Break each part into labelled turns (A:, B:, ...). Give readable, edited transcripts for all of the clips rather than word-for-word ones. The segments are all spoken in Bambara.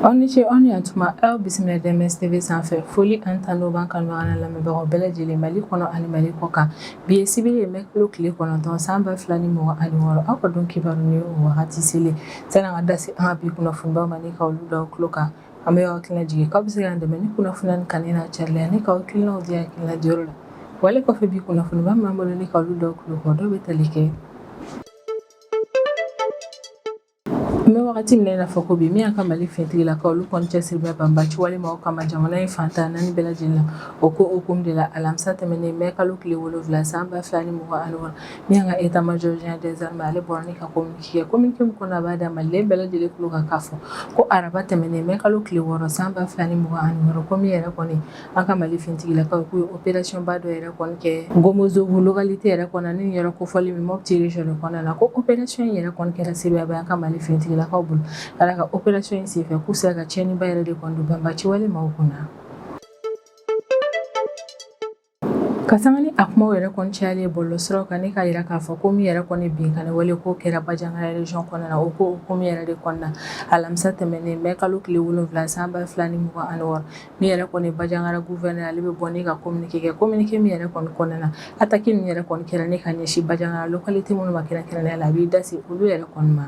A: Aw ni ce, aw ni yan tuma. Aw bisimila DMS TV sanfɛ. Foli ani tanu b'an kanubaga n'a lamɛnbagaw bɛɛ lajɛlen, Mali kɔnɔ ani Mali kɔ kan. Bi ye sibiri ye, mɛ kalo tile 9, san 2026. Aw ka don kibaru ni o wagati selen. Sani an ka da se an ka bi kunnafonibaw ma ni ka olu da aw tulo kan, an bɛ aw hakilina jigin k'aw bɛ se k'an dɛmɛ ni kunnafoniya nin kanuni n'a carili ani k'aw hakilinaw di hakilina diyɔrɔ la. Wale kɔfɛ, bi kunnafoniba min b'an bolo ni ka olu da aw tulo kan, dɔw bɛ tali kɛ: N bɛ wagati min na i n'a fɔ ko bi, min y'an ka Mali finitigilakaw, olu kɔni cɛsiri bɛ banbaci walima o kama jamana in fan 14 bɛɛ lajɛlen na. O ko hukumu de la, alamisa tɛmɛnen, mɛ kalo tile 7, san 2026, min y'an ka état major général des armées, ale bɔra ni ka communiqué kɛ. Communiqué min kɔnɔ, a b'a da maliden bɛɛ lajɛlen tulo kan k'a fɔ ko araba tɛmɛnen, mɛ kalo tile 6, san 2026, ko min yɛrɛ kɔni an ka Mali finitigilakaw, k'u ye opération ba dɔ yɛrɛ kɔni kɛ Gomozogu localité yɛrɛ kɔnɔ, ni yɔrɔ kofɔlen min Mopti région de kɔnɔna na. Ko opération in yɛrɛ kɔni kɛra sebaaya ye an ka Mali finitigilakaw bolo. Ka d'a kan opération in senfɛ, k'u sera ka tiɲɛniba yɛrɛ de kɔni don banbaci wale maaw kunna. Ka sanga ni a kumaw yɛrɛ kɔni cayalen ye bɔlɔlɔsiraw kan, ni k'a yira k'a fɔ ko min yɛrɛ kɔni binkanni wale ko kɛra Bandiagara région kɔnɔna na, o ko hukumu yɛrɛ de kɔnɔna, alamisa tɛmɛnen, mɛ kalo tile 7, san 2026, min yɛrɛ kɔni Bandiagara gouverneur, ale bɛ bɔ ni ka communiqué kɛ. Communiqué min yɛrɛ kɔni kɔnɔna na, attaque min yɛrɛ kɔni kɛra ni ka ɲɛsin Bandiagara localité minnu ma kɛrɛnkɛrɛnnenya la, a b'i da se olu yɛrɛ kɔni ma.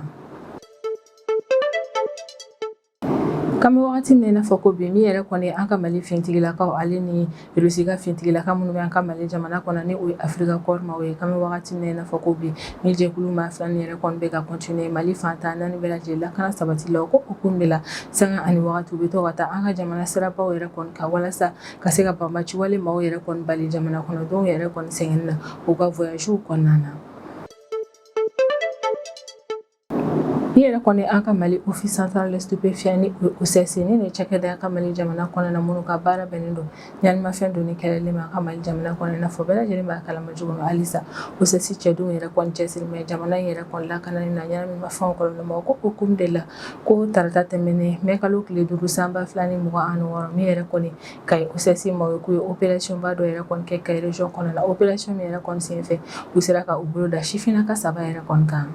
A: K'an bɛ wagati min na i n'a fɔ ko bi, min yɛrɛ kɔni an ka Mali finitigilakaw, ale ni Rusi ka finitigilaka minnu bɛ an ka Mali jamana kɔnɔ, ni o ye Africa Corps maaw ye. K'an bɛ wagati min na i n'a fɔ ko bi, ni jɛkulu maa fila nin yɛrɛ kɔni bɛ ka continuer Mali fan 14 bɛɛ lajɛlen lakana sabati la. O ko hukumu de la, sanga ani wagati, u bɛ to ka taa an ka jamana sirabaw yɛrɛ kɔni kan walasa ka se ka banbaci wale maaw yɛrɛ kɔni bali jamana kɔnɔdenw yɛrɛ kɔni sɛgɛnni na u ka voyagew kɔnɔna na. Ni yɛrɛ kɔni an ka Mali Office central des stupéfiants, ni OCS, ni nin cakɛda an ka Mali jamana kɔnɔna na, minnu ka baara bɛnnen don ɲɛnamafɛn donni kɛlɛli ma an ka Mali jamana kɔnɔ. I n'a fɔ bɛɛ lajɛlen b'a kalama cogo min, halisa OCS cɛdenw yɛrɛ kɔni cɛsiri bɛ jamana in yɛrɛ kɔni lakanani na ɲɛnaminimafɛnw kɔlɔlɔ ma. O ko hukumu de la, ko tarata tɛmɛnen, mɛ kalo tile 5, san 2026, min yɛrɛ kɔni Kayi OCS maaw ye, k'u ye opération ba dɔ yɛrɛ kɔni kɛ Kayi région kɔnɔna la. Opération min yɛrɛ kɔni senfɛ, u sera ka u bolo da sifinnaka saba yɛrɛ kɔni kan.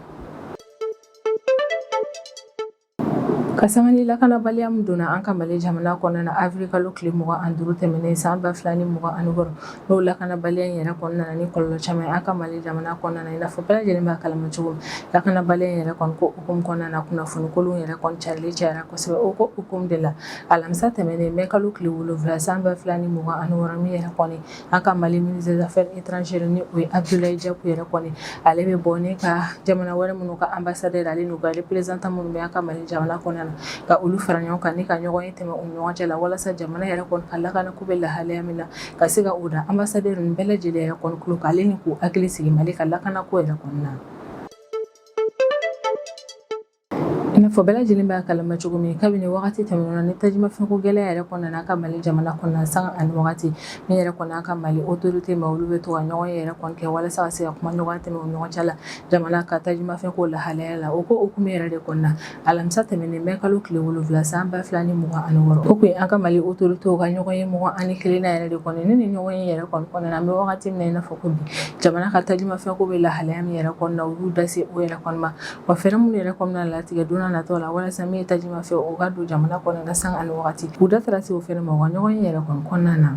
A: Ka sanga ni lakanabaliya min donna an ka Mali jamana kɔnɔna na avril kalo tile 25 tɛmɛnen, san 2026, n'o lakanabaliya in yɛrɛ kɔni nana ni kɔlɔlɔ caman ye an ka Mali jamana kɔnɔna na. I n'a fɔ bɛɛ lajɛlen b'a kalama cogo min, lakanabaliya in yɛrɛ kɔni ko hukumu kɔnɔna na, kunnafoni kolon yɛrɛ kɔni carili cayara kosɛbɛ. O ko hukumu de la, alamisa tɛmɛnen, mɛ kalo tile 7, san 2026, min yɛrɛ kɔni an ka Mali ministre des affaires étrangères, ni o ye Abdoulaye Diop yɛrɛ kɔni, ale bɛ bɔ ni ka jamana wɛrɛ minnu ka ambassadeur, ale n'u ka représentant minnu bɛ an ka Mali jamana kɔnɔna na, ka olu fara ɲɔgɔn kan ni ka ɲɔgɔn ye tɛmɛ u ɲɔgɔn cɛ la, walasa jamana yɛrɛ kɔni ka lakana ko bɛ lahalaya min na, ka se ka o da ambassadeur ninnu bɛɛ lajɛlen yɛrɛ kɔni tulo kan, ale ni k'u hakili sigi Mali ka lakana ko yɛrɛ kɔni na. I n'a fɔ bɛɛ lajɛlen b'a kalama cogo min, kabini wagati tɛmɛnen na, ni tajimafɛnko gɛlɛya yɛrɛ kɔni nana an ka Mali jamana kɔnɔna, sanga ani wagati, min yɛrɛ kɔni an ka Mali autorité ma, olu bɛ to ka ɲɔgɔn ye yɛrɛ kɔni kɛ walasa ka se ka kuma ɲɔgɔnya tɛmɛ u ɲɔgɔn cɛ la jamana ka tajimafɛnko lahalaya la. O ko hukumu yɛrɛ de kɔnɔna, alamisa tɛmɛnen, mɛ kalo tile 7, san 2026, o kun ye an ka Mali autorité ka ɲɔgɔn ye 21nan yɛrɛ de kɔni. Ni ɲɔgɔn ye yɛrɛ kɔni kɔnɔna na, an bɛ wagati min na i n'a fɔ ko bi, jamana ka tajimafɛnko bɛ lahalaya min yɛrɛ kɔnɔna, u y'u da se o yɛrɛ kɔni ma, wa fɛɛrɛ minnu yɛrɛ kɔnɔna latigɛ don n'a nataw la walasa min ye tajimafɛn o ka don jamana kɔnɔna na sanga ani wagati, u da taara se o fɛnɛ ma u ka ɲɔgɔn ye yɛrɛ kɔni kɔnɔna na.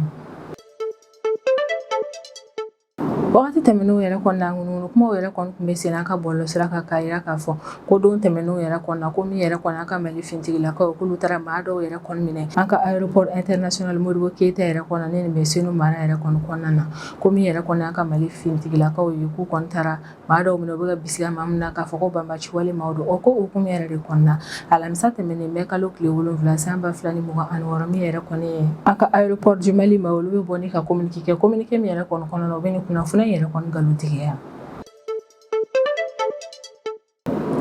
A: Wagati tɛmɛnenw yɛrɛ kɔnɔna, ŋunuŋunu kumaw yɛrɛ kɔni tun bɛ sen an ka bɔlɔlɔsira kan k'a jira k'a fɔ ko don tɛmɛnenw yɛrɛ kɔnɔna, ko min yɛrɛ kɔni an ka Mali finitigilakaw, k'olu taara maa dɔw yɛrɛ kɔni minɛ an ka aéroport international Modibo Keyita yɛrɛ kɔnɔna, ni nin bɛ Senu mara yɛrɛ kɔni kɔnɔna na, ko min yɛrɛ kɔni an ka Mali finitigilakaw ye, k'u kɔni taara maa dɔw minɛ, u bɛ ka bisigiya maa min na k'a fɔ ko banbaci wale maaw don. O ko hukumu yɛrɛ de kɔnɔna, alamisa tɛmɛnen, mɛ kalo tile 7, san 2026, min yɛrɛ kɔni ye an ka aéroport du Mali ma, olu bɛ bɔ ni ka communiqué kɛ. Communiqué min yɛrɛ kɔni kɔnɔna na, u bɛ nin kunnafoniya in yɛrɛ kɔni nkalontigiya.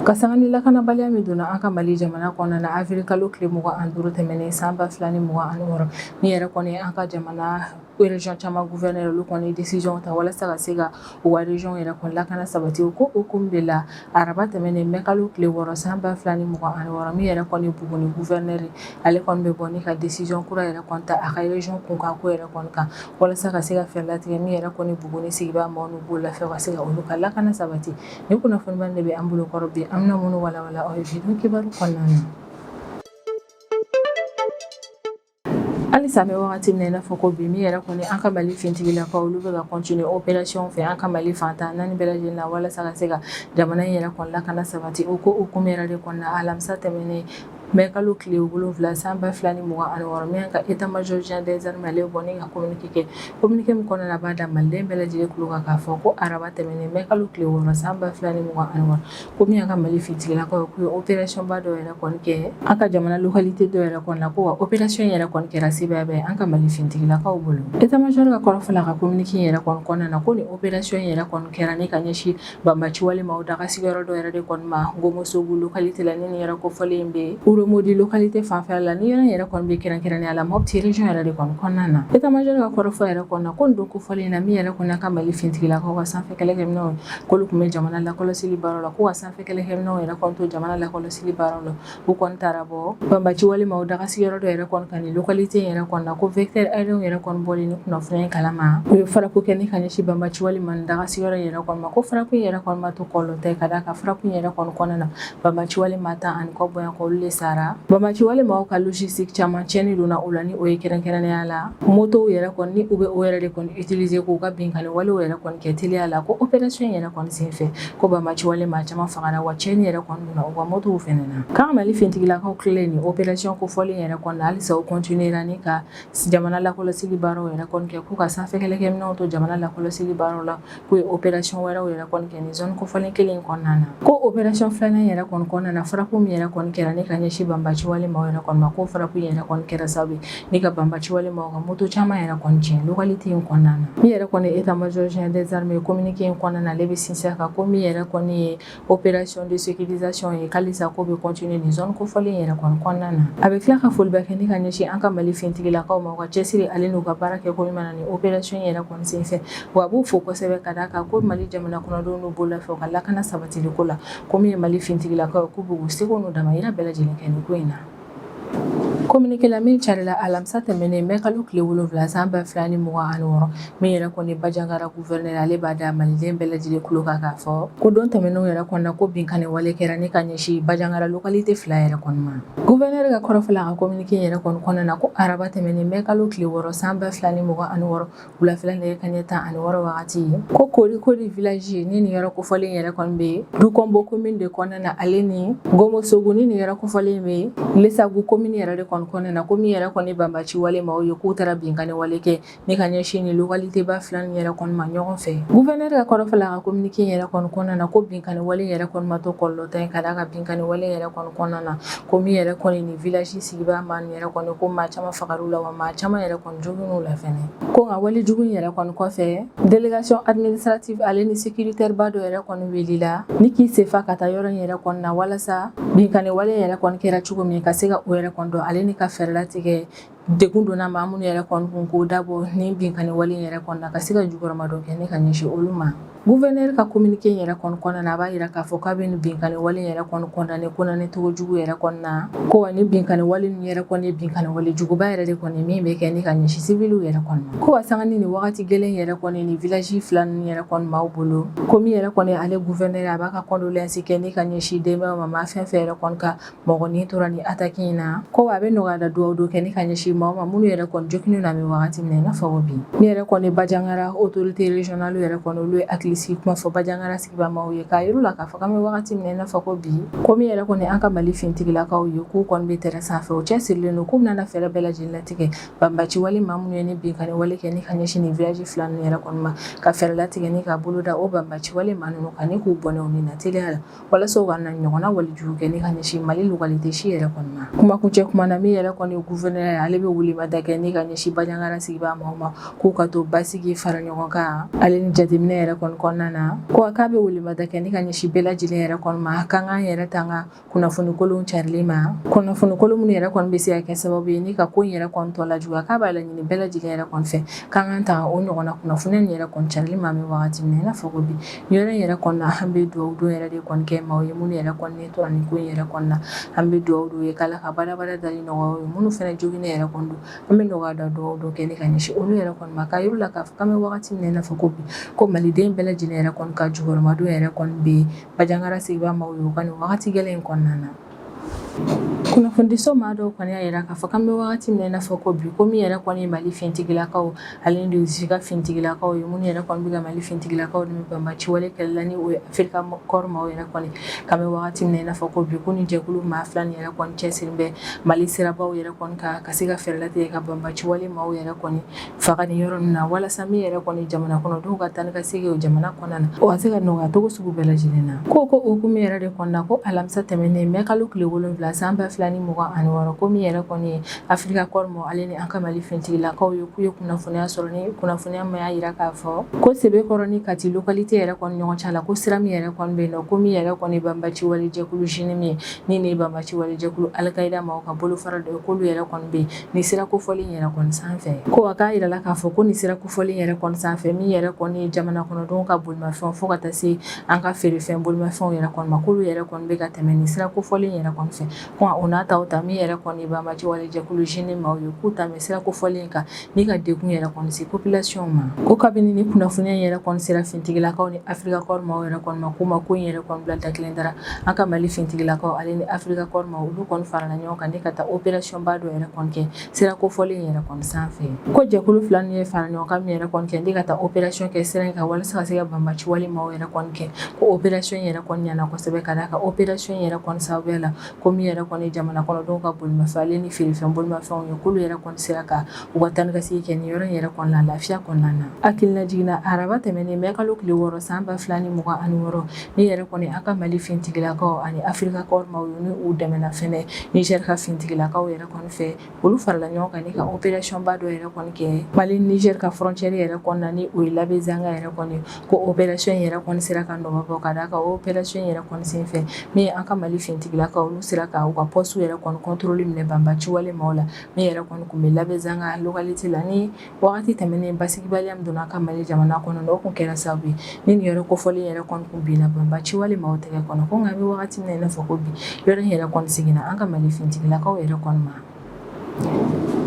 A: Ka sanga ni lakanabaliya min donna an ka Mali jamana kɔnɔna na avril kalo tile 25 tɛmɛnen, san 2026, min yɛrɛ kɔni an ka jamana région caman gouverneur, olu kɔni décision ta walasa ka se ka u ka région yɛrɛ kɔni lakana sabati. O ko hukumu de la, araba tɛmɛnen, mɛ kalo tile 6, san 2026, min yɛrɛ kɔni Buguni gouverneur, ale kɔni bɛ bɔ ni ka décision kura yɛrɛ kɔni ta a ka région kunkan ko yɛrɛ kɔni kan, walasa ka se ka fɛɛrɛ latigɛ min yɛrɛ kɔni Buguni sigibaa maaw n'u bololafɛnw, ka se ka olu ka lakana sabati. Ni kunnafoniba de bɛ an bolo kɔrɔ bi, an bɛna minnu walawala aw ye bi don kibaru kɔnɔna na. Halisa an bɛ wagati min na i n'a fɔ ko bi, min yɛrɛ kɔni an ka Mali finitigilakaw, olu bɛ ka continuer opération fɛ an ka Mali fan 14 bɛɛ lajɛlen na walasa ka se ka jamana in yɛrɛ kɔni lakana sabati. O ko hukumu yɛrɛ de kɔnɔna, alamisa tɛmɛnen mɛ kalo tile 7 san 2026, min ka état major général des armées, ale bɔ ni ka communiqué kɛ. Communiqué min kɔnɔna na, a b'a da maliden bɛɛ lajɛlen tulo kan k'a fɔ ko araba tɛmɛnen mɛ kalo tile 6 san 2026, ko min y'an ka Mali finitigilakaw ye, k'u ye opération ba dɔ yɛrɛ kɔni kɛ an ka jamana localité dɔ yɛrɛ kɔni na, ko wa opération yɛrɛ kɔni kɛra sebaaya bɛɛ an ka Mali finitigilakaw bolo. État major ka kɔrɔfɔ la, ka communiqué yɛrɛ kɔni kɔnɔna na, ko nin opération yɛrɛ kɔni kɛra ni ka ɲɛsin banbaci wale maaw daga sigiyɔrɔ dɔ yɛrɛ de kɔni ma Gomosogu localité la, ni nin yɔrɔ kofɔlen bɛ Uromodi localité fanfɛla la, ni yɔrɔ in yɛrɛ kɔni bɛ kɛrɛnkɛrɛnnenya la Mopti région yɛrɛ de kɔni kɔnɔna na. État major ka kɔrɔfɔ yɛrɛ kɔnɔna na, ko nin don kofɔlen na, min yɛrɛ kɔni ka Mali finitigilakaw ka sanfɛ kɛlɛkɛminɛnw, k'olu tun bɛ jamana lakɔlɔsili baaraw la, ko ka sanfɛ kɛlɛkɛminɛnw yɛrɛ kɔni to jamana lakɔlɔsili baaraw la, u kɔni taara bɔ banbaci wale maaw daga sigiyɔrɔ dɔ yɛrɛ kɔni kan nin localité in yɛrɛ kɔni na. Ko vecteur aérien yɛrɛ kɔni bɔlen ni kunnafoniya in kalama, u ye frappe kɛ ni ka ɲɛsin banbaci wale maa daga sigiyɔrɔ yɛrɛ kɔni ma. Ko frappe in yɛrɛ kɔni ma to kɔlɔlɔ tɛ, ka d'a kan frappe in yɛrɛ kɔni kɔnɔna na, banbaci wale maa 10 ani kɔ bɔɲɔgɔnko, olu de sara. Banbaci wale maaw ka logistique caman tiɲɛni donna o la, ni o ye kɛrɛnkɛrɛnnenya la motow yɛrɛ kɔni, ni u bɛ o yɛrɛ de kɔni utiliser k'u ka binkanni walew yɛrɛ kɔni kɛ teliya la. Ko opération yɛrɛ kɔni senfɛ, ko banbaci wale maa caman fagara, wa tiɲɛni yɛrɛ kɔni donna u ka motow fɛnɛ na. K'an Mali finitigilakaw tilalen nin opération kofɔlen yɛrɛ kɔni na, halisa u continuera ni ka jamana lakɔlɔsili baaraw yɛrɛ kɔni kɛ, k'u ka sanfɛ kɛlɛkɛminɛnw to jamana lakɔlɔsili baaraw la, k'u ye opération wɛrɛw yɛrɛ kɔni kɛ nin zone kofɔlen kelen in kɔnɔna na. Ko opération filanan yɛrɛ kɔni kɔnɔna na, frappe min yɛrɛ kɔni kɛra ni ka ɲɛsin banbaci wale maaw yɛrɛ kɔni ma, ko frappe yɛrɛ kɔni kɛra sababu ye ni ka banbaci wale maaw ka moto caman yɛrɛ kɔni tiɲɛ localité in kɔnɔna na. Min yɛrɛ kɔni état major général des armées, communiqué in kɔnɔna na, ale bɛ sinsin a kan ko min yɛrɛ kɔni ye opération de sécurisation ye, k'alisa ko bɛ continuer nin zone kofɔlen yɛrɛ kɔni kɔnɔna na. A bɛ tila ka foliba kɛ ni ka ɲɛsin an ka Mali finitigilakaw ma, u ka cɛsiri ale n'u ka baara kɛ ko ɲuman na nin opération yɛrɛ kɔni senfɛ. Wa a b'u fo kosɛbɛ, ka d'a kan ko Mali jamana kɔnɔdenw n'u bolo fɛ u ka lakana sabatili ko la, ko min ye Mali finitigilakaw ye, k'u b'u seko n'u damayira bɛɛ lajɛlen kɛ nin ko in na. Communiqué la min carila alamisa tɛmɛnen mɛ kalo tile 7 san 2026, min yɛrɛ kɔni Banjagara gouverneur, ale b'a da maliden bɛɛ lajɛlen tulo kan k'a fɔ ko don tɛmɛnenw yɛrɛ kɔnɔna, ko binkanni wale kɛra ni ka ɲɛsin Banjagara localité fila yɛrɛ kɔni ma. Gouverneur ka kɔrɔfɔ la, a ka communiqué yɛrɛ kɔni kɔnɔna na, ko araba tɛmɛnen mɛ kalo tile 6 san 2026, wulafɛla nɛgɛ kanɲɛ 16 wagati, ko Korikori village, ni nin yɔrɔ kofɔlen yɛrɛ kɔni bɛ Dukombo commune de kɔnɔna na, ale ni Gomosogu, ni nin yɔrɔ kofɔlen bɛ Lesagu commune yɛrɛ de kɔni kɔnɔna na, ko min yɛrɛ kɔni banbaci wale maaw ye, k'u taara binkanni wale kɛ ni ka ɲɛsin ni localité ba fila nin yɛrɛ kɔni ma ɲɔgɔn fɛ. Gouverneur ka kɔrɔfɔ la, a ka communiqué yɛrɛ kɔni kɔnɔna na, ko binkanni wale yɛrɛ kɔni ma to kɔlɔlɔ ta ye, ka d'a kan binkanni wale yɛrɛ kɔni kɔnɔna na, ko min yɛrɛ kɔni ni village sigibaa maa nin yɛrɛ kɔni, ko maa caman fagar'u la, wa maa caman yɛrɛ kɔni joginn'u la fɛnɛ. Ko nka wale jugu in yɛrɛ kɔni kɔfɛ, délégation administrative ale ni sécuritaire ba dɔ yɛrɛ kɔni wulila ni k'i senfa ka taa yɔrɔ in yɛrɛ kɔni na, walasa binkanni wale yɛrɛ kɔni kɛra cogo min, ka se ka o yɛrɛ kɔni dɔn, ale ni ka fɛɛrɛ latigɛ degun donna maa minnu yɛrɛ kɔni kun, k'o dabɔ ni binkanni wale yɛrɛ kɔni na, ka se ka jukɔrɔmadon kɛ ni ka ɲɛsin olu ma. Gouverneur ka communiqué yɛrɛ kɔni kɔnɔna na, a b'a jira k'a fɔ k'a bɛ nin binkanni wale yɛrɛ kɔni condamné, condamné cogo jugu yɛrɛ kɔni na, ko wa ni binkanni wale ninnu yɛrɛ kɔni ye binkanni wale juguba yɛrɛ de kɔni min bɛ kɛ ni ka ɲɛsin civiliw yɛrɛ kɔni ma. Ko wa sanga ni nin wagati gɛlɛn yɛrɛ kɔni ni village fila ninnu yɛrɛ kɔni maaw bolo, ko min yɛrɛ kɔni ale gouverneur, a b'a ka condoléance kɛ ni ka ɲɛsin denbayaw ma, maa fɛn fɛn yɛrɛ kɔni ka mɔgɔ ni tora ni attaque in na. Ko wa a bɛ nɔgɔya da dugawu don kɛ ni ka ɲɛsin maaw ma minnu yɛrɛ kɔni joginnen na bɛ wagati min na i n'a fɔ ko bi. Min yɛrɛ kɔni Banjagara autorité régionale yɛrɛ kɔni, olu ye hakilisigi kuma fɔ Banjagara sigibaa maaw ye, k'a yir'u la k'a fɔ k'an bɛ wagati min na i n'a fɔ ko bi, ko min yɛrɛ kɔni an ka Mali finitigilakaw ye, k'u kɔni bɛ terrain sanfɛ, u cɛsirilen don, k'u bɛna fɛɛrɛ bɛɛ lajɛlen latigɛ banbaci wale maa minnu ye ni binkanni wale kɛ ni ka ɲɛsin nin village fila ninnu yɛrɛ kɔni ma, ka fɛɛrɛ latigɛ ni ka bolo da o banbaci wale maa ninnu kan ni k'u bɔnɛ u ni na teliya la, walasa u kana ɲɔgɔnna wale jugu kɛ ni ka ɲɛsin Mali localité si yɛrɛ kɔni ma. Kuma kuncɛ kuma na, min yɛrɛ kɔni gouverneur ye, ale bɛ welemada kɛ ni ka ɲɛsin Banjagara sigibaa maaw ma, k'u ka to basigi, fara ɲɔgɔn kan, ale ni jateminɛ yɛrɛ kɔni kɔnɔna na. Ko k'a bɛ welemada kɛ ni ka ɲɛsin bɛɛ lajɛlen yɛrɛ kɔni ma, k'an k'an yɛrɛ tanga kunnafoni kolon carili ma, kunnafoni kolon minnu yɛrɛ kɔni bɛ se ka kɛ sababu ye ni ka ko in yɛrɛ kɔni tɔ lajuguya. K'a b'a laɲini bɛɛ lajɛlen yɛrɛ kɔni fɛ, k'an k'an tanga o ɲɔgɔnna kunnafoni nin yɛrɛ kɔni carili ma. An bɛ wagati min na i n'a fɔ ko bi, yɔrɔ in yɛrɛ kɔni na, an bɛ dugawu don yɛrɛ de kɔni kɛ maaw ye minnu yɛrɛ kɔni tora nin ko in yɛrɛ kɔni na. An bɛ dugawu don ye k'Ala ka badabada dali nɔgɔya ye. Minnu fana joginnen yɛrɛ kɔni don, an bɛ nɔgɔya da dugawu don kɛ ni ka ɲɛsin olu yɛrɛ kɔni ma, k'a yir'u la k'a fɔ k'an bɛ wagati min na i n'a fɔ ko bi, ko maliden bɛɛ lajɛlen yɛrɛ kɔni ka jukɔrɔmadon yɛrɛ kɔni bɛ Banjagara sigibaa maaw ye u ka nin wagati gɛlɛn in kɔnɔna na. Kunnafonidiso maa dɔw kɔni y'a jira k'a fɔ k'an bɛ wagati min na i n'a fɔ ko bi, ko min yɛrɛ kɔni ye Mali finitigilakaw ale ni Russie ka finitigilakaw ye, minnu yɛrɛ kɔni bɛ ka Mali finitigilakaw dɛmɛ banbaciwale kɛlɛ la, ni o ye Africa Corps maaw yɛrɛ kɔni, k'an bɛ wagati min na i n'a fɔ ko bi, ko ni jɛkulu maa fila nin yɛrɛ kɔni cɛsiri bɛ Mali sirabaw yɛrɛ kɔni kan ka se ka fɛɛrɛ latigɛ ka banbaciwale maaw yɛrɛ kɔni faga nin yɔrɔ ninnu na, walasa min yɛrɛ kɔni jamana kɔnɔdenw ka taa ni ka segin o jamana kɔnɔna na, o ka se ka nɔgɔya cogo sugu bɛɛ lajɛlen na. Ko hukumu yɛrɛ de kɔnɔna, ko alamisa tɛmɛnen mɛ kalo tile 7 san 2026, ko min yɛrɛ kɔni ye Africa Corps maaw ale ni an ka Mali finitigilakaw ye, k'u ye kunnafoniya sɔrɔ, ni kunnafoniya min y'a jira k'a fɔ ko Sebekɔrɔ ni Kati localité yɛrɛ kɔni ɲɔgɔn cɛ la, ko sira min yɛrɛ kɔni bɛ yen nɔ, ko min yɛrɛ kɔni banbaci wale jɛkulu JNIM ye, ni nin ye banbaci wale jɛkulu Al-Qaïda maaw ka bolofara dɔ ye, k'olu yɛrɛ kɔni bɛ yen ni sira kofɔlen yɛrɛ kɔni sanfɛ. Ko a k'a jirala k'a fɔ ko ni sira kofɔlen yɛrɛ kɔni sanfɛ, min yɛrɛ kɔni ye jamana kɔnɔdenw ka bolimafɛnw fo ka taa se an ka feerefɛn bolimafɛnw yɛrɛ kɔni ma, k'olu yɛrɛ kɔni bɛ ka tɛmɛ ni sira kofɔlen yɛrɛ kɔni fɛ. Ko o n'a ta o ta, min yɛrɛ kɔni ye banbaci wale jɛkulu JNIM maaw ye, k'u tɛmɛ sira kofɔlen kan ni ka degun yɛrɛ kɔni se population ma. Ko kabini ni kunnafoniya yɛrɛ kɔni sera finitigilakaw ni Africa Corps maaw yɛrɛ kɔni ma, k'u ma ko in yɛrɛ kɔni bila da kelen dara, an ka Mali finitigilakaw ale ni Africa Corps maaw, olu kɔni farala ɲɔgɔn kan ni ka taa opération ba dɔ yɛrɛ kɔni kɛ sira kofɔlen yɛrɛ kɔni sanfɛ. Ko jɛkulu fila ninnu ye fara ɲɔgɔn kan min yɛrɛ kɔni kɛ ni ka taa opération kɛ sira in kan walasa ka se ka banbaci wale maaw yɛrɛ kɔni kɛ, ko opération yɛrɛ kɔni ɲɛna kosɛbɛ, ka d'a kan opération yɛrɛ kɔni sababuya la, ko min yɛrɛ kɔni jamana kɔnɔdenw ka bolimafɛn ale ni feerefɛn bolimafɛnw ye, k'olu yɛrɛ kɔni sera ka u ka taa ni ka segin kɛ nin yɔrɔ in yɛrɛ kɔni la lafiya kɔnɔna na. Hakililajigin na, araba tɛmɛnen mɛ kalo tile 6 san 2026, ni yɛrɛ kɔni an ka Mali finitigilakaw ani Africa Corps maaw ye, ni u dɛmɛna fɛnɛ Niger ka finitigilakaw yɛrɛ kɔni fɛ, olu farala ɲɔgɔn kan ni ka opération ba dɔ yɛrɛ kɔni kɛ Mali Niger ka frontière yɛrɛ kɔnɔna, ni o ye Labezanga yɛrɛ kɔni. Ko opération yɛrɛ kɔni sera ka nɔbɔ bɔ, ka d'a kan opération yɛrɛ kɔni senfɛ, min ye an ka Mali finitigilakaw, olu sera ka u ka poste yɛrɛ kɔni contrôle minɛ banbaci wale maaw la, min yɛrɛ kɔni tun bɛ Labezanga localité la. Ni wagati tɛmɛnen, basigibaliya min donna an ka Mali jamana kɔnɔ, o tun kɛra sababu ye ni nin yɔrɔ kofɔlen yɛrɛ kɔni tun binna banbaci wale maaw tɛgɛ kɔnɔ. Ko nka an bɛ wagati min na i n'a fɔ ko bi, yɔrɔ in yɛrɛ kɔni seginna an ka Mali finitigilakaw yɛrɛ kɔni ma.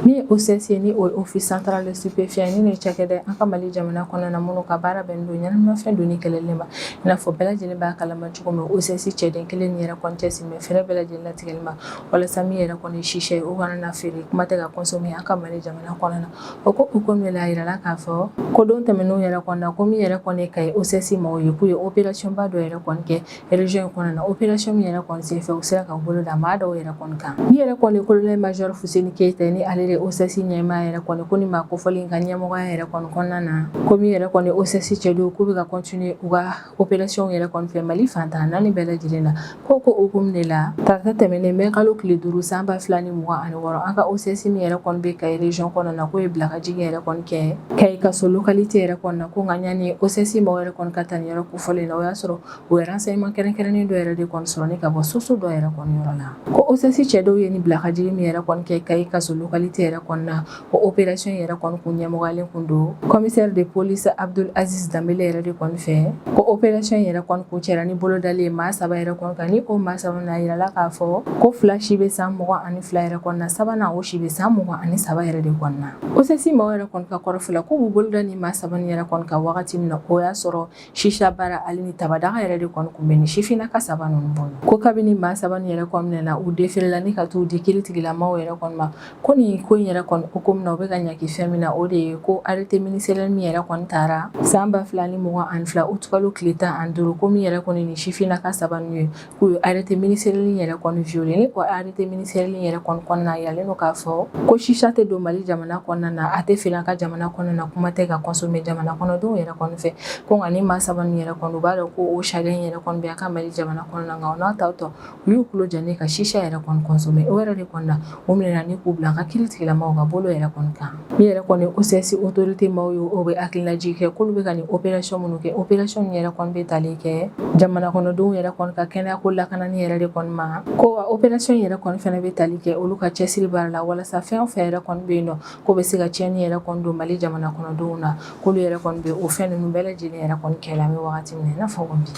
A: Min ye OCS ye, ni o ye Office central de stupéfiant, ni nin cakɛda an ka Mali jamana kɔnɔna na, minnu ka baara bɛnnen don ɲɛnaminimafɛn donni kɛlɛli ma, i n'a fɔ bɛɛ lajɛlen b'a kalama cogo min, OCS cɛden kelen nin yɛrɛ kɔni cɛsiri bɛ fɛɛrɛ bɛɛ lajɛlen latigɛli ma walasa min yɛrɛ kɔni shisha ye, o kana na feere, kuma tɛ ka consommer an ka Mali jamana kɔnɔna na. O ko hukumu la, a yirala k'a fɔ ko don tɛmɛnenw yɛrɛ kɔnɔna na, ko min yɛrɛ kɔni ye Kayi OCS maaw ye, k'u ye opération ba dɔ yɛrɛ kɔni kɛ région in kɔnɔna na. Opération min yɛrɛ kɔni senfɛ, u sera ka bolo da maa dɔw yɛrɛ kɔni kan. Min yɛrɛ kɔni colonel major Fuseni Keyita, ni ale de OCS ɲɛmaa yɛrɛ kɔni, ko ni maa kofɔlen ka ɲɛmɔgɔya yɛrɛ kɔni kɔnɔna na, ko min yɛrɛ kɔni OCS cɛdenw, k'u bɛ ka continuer u ka opération yɛrɛ kɔni fɛ Mali fan 14 bɛɛ lajɛlen na. Ko hukumu de la, tarata tɛmɛnen mɛ kalo tile 5 san 2026, an ka OCS min yɛrɛ kɔni bɛ Kayi région kɔnɔna na, k'o ye bila ka jigin yɛrɛ kɔni kɛ Kayi kaso localité yɛrɛ kɔnɔna na. Ko nka ɲani OCS maaw yɛrɛ kɔni ka taa nin yɔrɔ kofɔlen na, o y'a sɔrɔ u ye renseignement kɛrɛnkɛrɛnnen dɔ yɛrɛ de kɔni sɔrɔ ni ka bɔ source dɔ yɛrɛ kɔni yɔrɔ la. Ko OCS cɛ dɔw ye ni bila ka jigin min yɛrɛ kɔni kɛ Kayi kaso localité yɛrɛ kɔnɔna na, ko opération yɛrɛ kɔni kun ɲɛmɔgɔyalen kun don commissaire de police Abdul Aziz Danbele yɛrɛ de kɔni fɛ. Ko opération yɛrɛ kɔni kun cɛra ni bolodali ye maa saba yɛrɛ kɔni kan. Ni o maa saba na, yirala k'a fɔ ko fila si bɛ san 22 yɛrɛ kɔnɔna, sabanan o si bɛ san 23 yɛrɛ de kɔnɔna. OCS maaw yɛrɛ kɔni ka kɔrɔfɔ la, k'u b'u boloda ni maa saba nin yɛrɛ kɔni kan wagati min na, o y'a sɔrɔ shisha baara ale ni tabadaga yɛrɛ de kɔni kun bɛ ni sifinnaka saba ninnu bolo. Ko kabini maa saba nin yɛrɛ kɔni minɛna, u déféré ni ka t'u di kiiritigilamaw yɛrɛ kɔni ma. Ko nin ko in yɛrɛ kɔni hukumu na, u bɛ ka ɲaki fɛn min na, o de ye ko arrêté ministériel min yɛrɛ kɔni taara san 2022 utukalo tile 15, ko min yɛrɛ kɔni ni sifinnaka saba ninnu ye, k'u ye arrêté ministériel yɛrɛ kɔni violé. Ni o arrêté ministériel yɛrɛ kɔni kɔnɔna, yiralen don k'a fɔ ko shisha tɛ don Mali jamana kɔnɔna na, a tɛ feere an ka jamana kɔnɔna na, kuma tɛ ka consommer jamana kɔnɔdenw yɛrɛ kɔni fɛ. Ko nka ni maa saba ninnu yɛrɛ kɔni, u b'a dɔn ko o sariya in yɛrɛ kɔni bɛ an ka Mali jamana kɔnɔna na, nka o n'a ta tɔ, u y'u tulo ja ni ka shisha yɛrɛ kɔni consommer. O yɛrɛ de kɔni na, u minɛna ni k'u bila an ka kiiritigilamaw ka bolo yɛrɛ kɔni kan. Min yɛrɛ kɔni OCS autorité maaw ye, o bɛ hakilinajigin kɛ k'olu bɛ ka nin opération minnu kɛ, opération min yɛrɛ kɔni bɛ tali kɛ jamana kɔnɔdenw yɛrɛ kɔni ka kɛnɛya ko lakanani yɛrɛ de kɔni ma. Ko wa opération yɛrɛ kɔni fana bɛ tali kɛ olu ka cɛsiri baara la, walasa fɛn o fɛn yɛrɛ kɔni bɛ yen nɔ k'o bɛ se ka tiɲɛni yɛrɛ kɔni don Mali jamana kɔnɔdenw na, k'olu yɛrɛ kɔni bɛ o fɛn ninnu bɛɛ lajɛlen yɛrɛ kɔni kɛlɛ an bɛ wagati min na i n'a fɔ ko bi.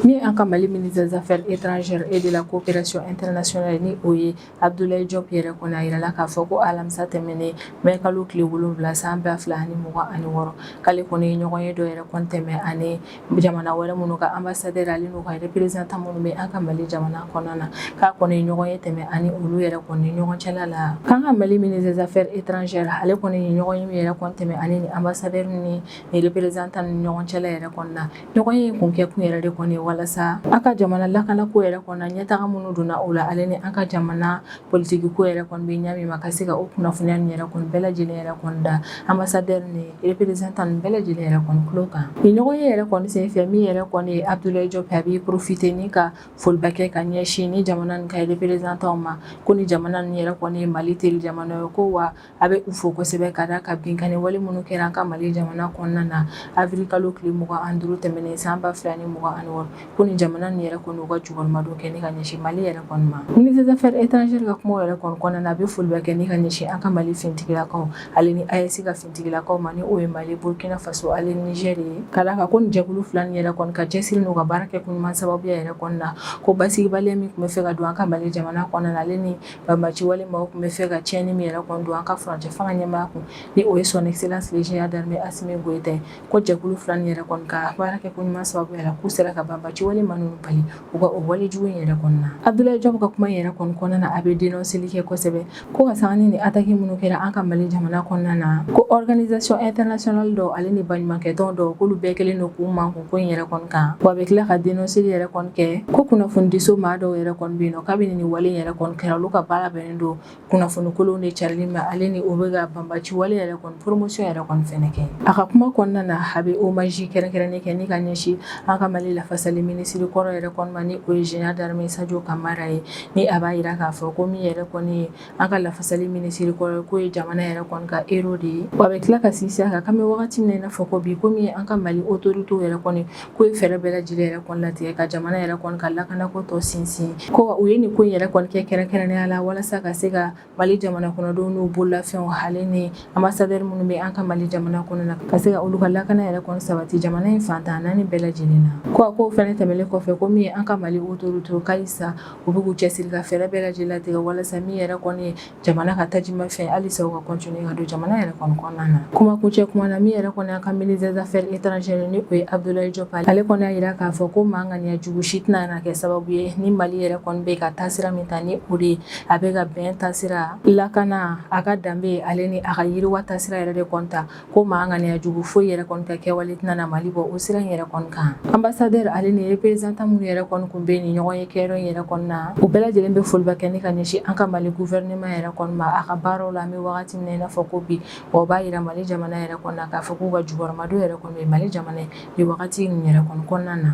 A: Min an ka Mali ministre des Affaires étrangères et de la coopération internationale, ni o ye Abdoulaye Diop yɛrɛ kɔni, a yirala k'a fɔ ko alamisa tɛmɛnen mai kalo tile 7 san 2026, k'ale kɔni ye ɲɔgɔn ye dɔ yɛrɛ kɔni tɛmɛ ani jamana wɛrɛ minnu ka ambassadeur ale n'u ka représentant minnu bɛ an ka Mali jamana kɔnɔna na, k'a kɔni ye ɲɔgɔn ye tɛmɛ ani olu yɛrɛ kɔni ɲɔgɔn cɛla la. K'an ka Mali ministre des Affaires étrangères, ale kɔni ye ɲɔgɔn ye min yɛrɛ kɔni tɛmɛ ani ni ambassadeur ni représentant ni ɲɔgɔn cɛla yɛrɛ kɔni na, ɲɔgɔn ye kun kɛ kun yɛrɛ de kɔni walasa an ka jamana lakanako yɛrɛ kɔnɔ, ɲɛtaga minnu donna o la, ale ni an ka jamana politiki ko yɛrɛ kɔni bɛ ɲa min ma, ka se ka o kunnafoniya nin yɛrɛ kɔni bɛɛ lajɛlen yɛrɛ kɔni da ambassadeur ni représentant nin bɛɛ lajɛlen yɛrɛ kɔni tulo kan. Nin ɲɔgɔn ye yɛrɛ kɔni senfɛ, min yɛrɛ kɔni ye Abdoulaye Diop, a b'i profiter ni ka foliba kɛ ka ɲɛsin ni jamana nin ka représentant ma, ko ni jamana nin yɛrɛ kɔni ye Mali teri jamana ye, ko wa a bɛ u fo kosɛbɛ ka da ka binkanni wale minnu kɛra an ka Mali jamana kɔnɔna na avril kalo tile 25 tɛmɛnen san 2026, ko ni jamana nin yɛrɛ kɔni u ka jukɔrɔmadon kɛ ni ka ɲɛsin Mali yɛrɛ kɔni ma. Ministre des Affaires étrangères ka kuma yɛrɛ kɔni kɔnɔna na, a bɛ foliba kɛ ni ka ɲɛsin an ka Mali finitigilakaw ale ni AES ka finitigilakaw ma, ni o ye Mali, Burkina Faso ale ni Niger ye, ka d'a kan ko nin jɛkulu fila nin yɛrɛ kɔni ka cɛsiri n'u ka baara kɛ ko ɲuman sababuya yɛrɛ kɔni na, ko basigibaliya min tun bɛ fɛ ka don an ka Mali jamana kɔnɔna na, ale ni banbaci wale maaw tun bɛ fɛ ka tiɲɛni min yɛrɛ kɔni don an ka furancɛ fanga ɲɛmaa kun, ni o ye son excellence le général d'armée Assimi Goïta ye, ko jɛkulu fila nin yɛrɛ kɔni ka baara kɛ ko ɲuman sababuya la, k'u sera ka banbaci wale maa ninnu bali u ka o wale jugu in yɛrɛ kɔni na. Abdoulaye Diop ka kuma in yɛrɛ kɔni kɔnɔna na, a bɛ dénonceli kɛ kosɛbɛ ko ka sanga ni attaque minnu kɛra an ka Mali jamana kɔnɔna na, ko organisation internationale dɔw ale ni baɲumankɛtɔn dɔw, k'olu bɛɛ kɛlen don k'u makun ko in yɛrɛ kɔni kan. Wa a bɛ tila ka dénonceli yɛrɛ kɔni kɛ ko kunnafonidiso maa dɔw yɛrɛ kɔni bɛ yen nɔ, kabini nin wale in yɛrɛ kɔni kɛra, olu ka baara bɛnnen don kunnafoni kolon de carili ma, ale ni o bɛ ka banbaci wale yɛrɛ kɔni promotion yɛrɛ kɔni fɛnɛ kɛ. A ka kuma kɔnɔna na, a bɛ hommage kɛrɛnkɛrɛnnen kɛ ni ka ɲɛsin an ka Mali lafasali minisiri kɔrɔ yɛrɛ kɔni ma, ni o ye général d'armée Sadio Kamara ye, ni a b'a yira k'a fɔ ko min yɛrɛ kɔni ye an ka lafasali minisiri kɔrɔ ye, k'o ye jamana yɛrɛ kɔni ka héros de ye. Wa a bɛ tila ka sinsin a kan k'an bɛ wagati min na i n'a fɔ ko bi, ko min ye an ka Mali autorité yɛrɛ kɔni, k'o ye fɛɛrɛ bɛɛ lajɛlen yɛrɛ kɔni latigɛ ka jamana yɛrɛ kɔni ka lakanako tɔ sinsin, ko u ye nin ko in yɛrɛ kɔni kɛ kɛrɛnkɛrɛnnenya la walasa ka se ka Mali jamana kɔnɔdenw n'u bololafɛnw ale ni ambassadeur minnu bɛ an ka Mali jamana kɔnɔ na, ka se ka olu ka lakana yɛrɛ kɔni sabati jamana in fan 14 bɛɛ lajɛlen na. Ko a k'o fɛnɛ tɛmɛnen kɔfɛ, ko min ye an ka Mali autorité k'alisa u bɛ k'u cɛsiri ka fɛɛrɛ bɛɛ lajɛlen latigɛ walasa min yɛrɛ kɔni ye jamana ka tajimafɛn, halisa u ka continuer ka don jamana yɛrɛ kɔni kɔnɔna na. Kuma kuncɛ kuma na, min yɛrɛ kɔni an ka ministre des Affaires étrangères, ni o ye Abdoulaye Diop, ale kɔni y'a jira k'a fɔ ko maa ŋaniya jugu si tɛna na kɛ sababu ye ni Mali yɛrɛ kɔni bɛ ka taasira min ta, ni o de ye a bɛ ka bɛn taasira, lakana, a ka danbe ale ni a ka yiriwa taasira yɛrɛ de kɔni ta, ko maa ŋaniya jugu foyi yɛrɛ kɔni ka kɛwale tɛna na Mali bɔ o sira in yɛrɛ kɔni kan. Ambassadeur ale ni représentant minnu yɛrɛ kɔni kun bɛ nin ɲɔgɔn ye kɛyɔrɔ in yɛrɛ kɔni na, u bɛɛ lajɛlen bɛ foliba kɛ ni ka ɲɛsin an ka Mali gouvernement yɛrɛ kɔni ma a ka baaraw la an bɛ wagati min na i n'a fɔ ko bi. Wa o b'a yira Mali jamana yɛrɛ kɔni na k'a fɔ k'u ka jukɔrɔmadon yɛrɛ kɔni bɛ Mali jamana ye nin wagati in yɛrɛ kɔni kɔnɔna na.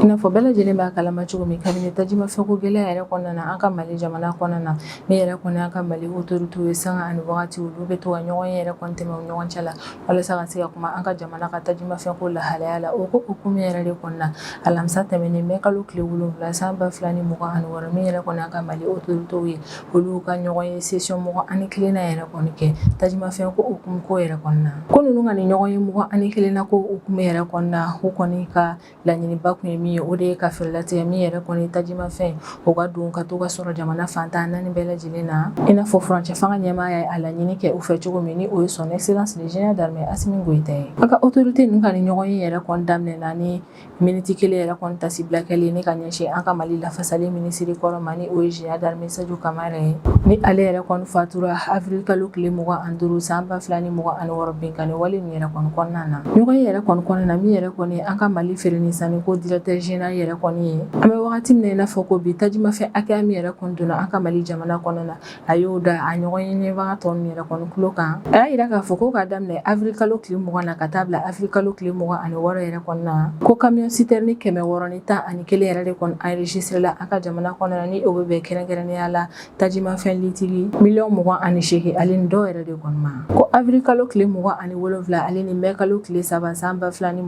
A: I n'a fɔ bɛɛ lajɛlen b'a kalama cogo min, kabini tajimafɛnko gɛlɛya yɛrɛ kɔnɔna na an ka Mali jamana kɔnɔna na, min yɛrɛ kɔni an ka Mali autorité ye, sanga ani wagati olu bɛ to ka ɲɔgɔn ye yɛrɛ kɔni tɛmɛ u ɲɔgɔn cɛ la walasa ka se ka kuma an ka jamana ka tajimafɛnko lahalaya la. O ko hukumu yɛrɛ de kɔnɔna na, alamisa tɛmɛnen mai kalo tile 7 san 2026, min yɛrɛ kɔni an ka Mali autorité ye, olu ka ɲɔgɔn ye session 21nan yɛrɛ kɔni kɛ tajimafɛn ko hukumu ko yɛrɛ kɔnɔna. Ko ninnu ka nin ɲɔgɔn ye 21nan ko hukumu yɛrɛ kɔnɔna, u kɔni ka laɲiniba kun ye min ye, o de ye ka fɛɛrɛ latigɛ min yɛrɛ kɔni tajimafɛn o ka don ka to ka sɔrɔ jamana fan 14 bɛɛ lajɛlen na, i n'a fɔ furancɛ fanga ɲɛmaa ye a laɲini kɛ u fɛ cogo min, ni o ye son excellence le général d'armée Assimi Goïta ye. A ka autorité ninnu ka nin ɲɔgɔn ye yɛrɛ kɔni daminɛna ni miniti kelen yɛrɛ kɔni tasibila kɛlen ni ka ɲɛsin an ka Mali lafasali minisiri kɔrɔ ma, ni o ye général d'armée Sadio Kamara ye, ni ale yɛrɛ kɔni fatura avril kalo tile 25 san 2026 binkanni wale nin yɛrɛ kɔni kɔnɔna na. Ɲɔgɔn ye yɛrɛ kɔni kɔnɔna na, min yɛrɛ kɔni an ka Mali feere ni sanni ko directeur général yɛrɛ kɔni ye, an bɛ wagati min na i n'a fɔ ko bi, tajimafɛn hakɛya min yɛrɛ kɔni donna an ka Mali jamana kɔnɔna na, a y'o da a ɲɔgɔn ye ɲɛbaga tɔ ninnu yɛrɛ kɔni tulo kan. A y'a jira k'a fɔ ko k'a daminɛ avril kalo tile 20 na ka taa bila avril kalo tile 26 yɛrɛ kɔni na, ko camion citerne 611 yɛrɛ de kɔni enregistré la an ka jamana kɔnɔna na, ni o bɛ bɛn kɛrɛnkɛrɛnnenya la tajimafɛn litiri miliyɔn 28 ale ni dɔw yɛrɛ de kɔni ma. Ko avril kalo tile 27 ale ni mai kalo tile 3 san 2026 ni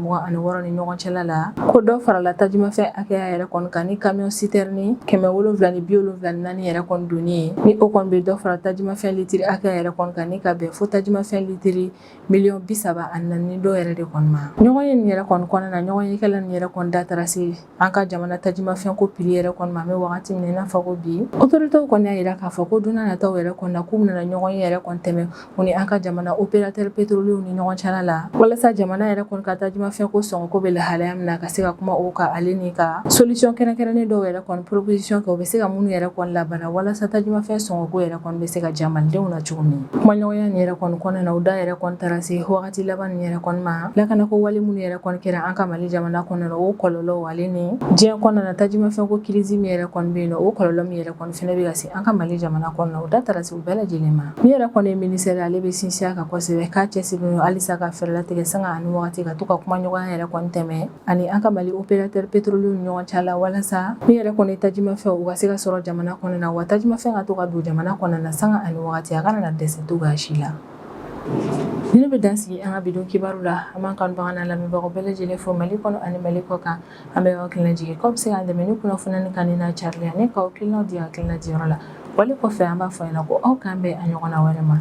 A: ɲɔgɔn cɛla la, ko dɔ farala tajimafɛn hakɛya yɛrɛ kɔni kan ni camion citerne 774 yɛrɛ kɔni donni ye, ni o kɔni bɛ dɔ fara tajimafɛn litiri hakɛya yɛrɛ kɔni kan ni ka bɛn fo tajimafɛn litiri miliyɔn 34 dɔ yɛrɛ de kɔni ma. Ɲɔgɔn ye nin yɛrɛ kɔni kɔnɔna na, ɲɔgɔn yekɛla nin yɛrɛ kɔni da taara se an ka jamana tajimafɛn ko prix yɛrɛ kɔni ma. An bɛ wagati min na i n'a fɔ ko bi, autorités kɔni y'a jira k'a fɔ ko don nataw yɛrɛ kɔni na, k'u bɛna ɲɔgɔn ye yɛrɛ kɔni tɛmɛ u ni an ka jamana opérateur pétrolier ni ɲɔgɔn cɛla la, walasa jamana yɛrɛ kɔni ka tajimafɛn ko sɔngɔ ko bɛ lahalaya min na, ka se ka kuma o kan, ale ni ka solution kɛrɛnkɛrɛnnen dɔw yɛrɛ kɔni proposition kɛ, u bɛ se ka minnu yɛrɛ kɔni labaara walasa tajimafɛn sɔngɔ ko yɛrɛ kɔni bɛ se ka diya malidenw na cogo min. Kumaɲɔgɔnya nin yɛrɛ kɔni kɔnɔna na, u da yɛrɛ kɔni taara se wagati laban nin yɛrɛ kɔni ma, lakanako wale minnu yɛrɛ kɔni kɛra an ka Mali jamana kɔnɔna na, o kɔlɔlɔw, ale ni diɲɛ kɔnɔna na tajimafɛn ko crise min yɛrɛ kɔni bɛ yen nɔ, o kɔlɔlɔ min yɛrɛ kɔni fɛnɛ bɛ ka se an ka Mali jamana kɔnɔna na, u da taara se u bɛɛ lajɛlen ma. Min yɛrɛ kɔni ye ministère, ale bɛ sinsin a kan kosɛbɛ k'a cɛsirilen don halisa ka fɛɛrɛ latigɛ sanga ani wagati ka to ka kumaɲɔgɔnya yɛrɛ kɔni tɛmɛ ani an ka Mali opérateur pétrolier ni ɲɔgɔn cɛ la, walasa min yɛrɛ kɔni tajimafɛn, u ka se ka sɔrɔ jamana kɔnɔna na, wa tajimafɛn ka to ka don jamana kɔnɔna na sanga ani wagati, a kana na dɛsɛ cogoya si la. Ni ne bɛ dan sigi an ka bi don kibaru la. An b'an kanubaga n'a lamɛnbagaw bɛɛ lajɛlen fo Mali kɔnɔ ani Mali kɔ kan. An bɛ aw hakilina jigin k'aw bɛ se k'an dɛmɛ ni kunnafoni kan n'a carili ani k'aw hakilinaw di hakilina diyɔrɔ la. Wale kɔfɛ, an b'a fɔ ɲɛna ko aw k'an bɛn a ɲɔgɔnna wɛrɛ ma.